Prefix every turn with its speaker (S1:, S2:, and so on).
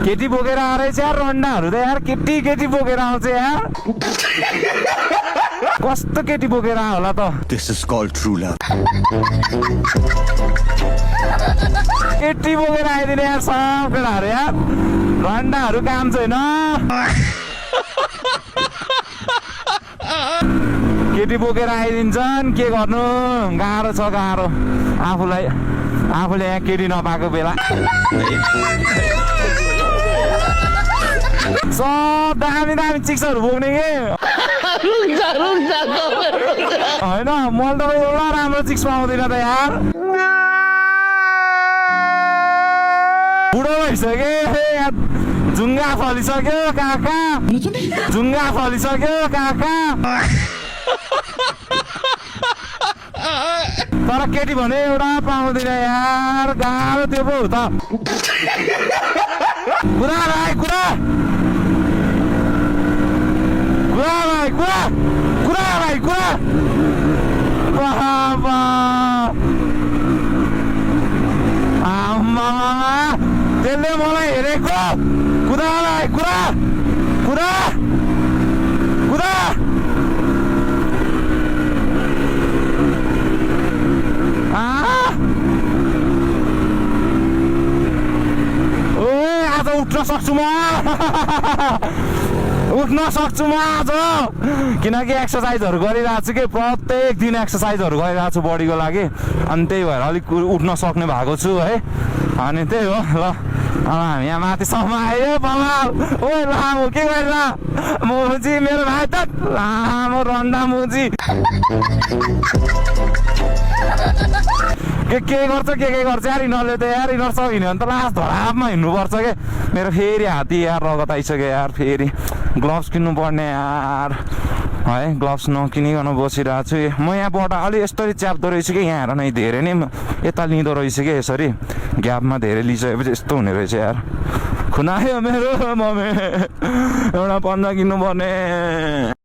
S1: केटी बोकेर आएछ यार रन्डाहरू त यार केटी बोकेर आउँछ यार कस्तो केटी बोकेर आयो होला त
S2: This is called true love.
S1: केटी बोकेर आइदिने यार सब केटाहरू यार रन्डाहरू काम छैन केटी बोकेर आइदिन्छन् के गर्नु गाह्रो छ गाह्रो आफूले यहाँ केटी नपाएको बेला सब दामी चिक्सहरू बोक्ने के होइन मैले त एउटा राम्रो चिक्स पाउँदिनँ त यार बुढो भइसक्यो झुङ्गा फलिसक्यो काका तर केटी भने एउटा पाउँदिन यार गाह्रो त्यो पो हो त कुरा त्यसले मलाई हेरेको कुरा आज उठ्न सक्छु म आज किनकि एक्सर्साइजहरू गरिरहेको छु कि प्रत्येक दिन एक्सर्साइजहरू गरिरहेको छु बडीको लागि अनि त्यही भएर अलिक उठ्न सक्ने भएको छु है अनि त्यही हो ल अब हामी यहाँ माथिसम्म आयो बवाल ओ लामो के गर्ला मुजी मेरो भाइ त लामो रन्डा मुजी के गर्छ यार यिनीहरूले त यार यिनीहरूसँग हिँड्यो भने त लास्ट धरापमा हिँड्नुपर्छ के मेरो फेरि हात्ती यार रगत आइसक्यो यार फेरि ग्लोभ्स किन्नु पर्ने यार है ग्लोभ्स नकिनिकन बसिरहेको छु म यहाँबाट अलि यस्तरी च्याप्दो रहेछु कि यहाँ हेर नै धेरै नै यता लिँदो रहेछ कि यसरी ग्यापमा धेरै लिइसकेपछि यस्तो हुने रहेछ यार खुनायो मेरो मम्मी एउटा पन्जा किन्नु पर्ने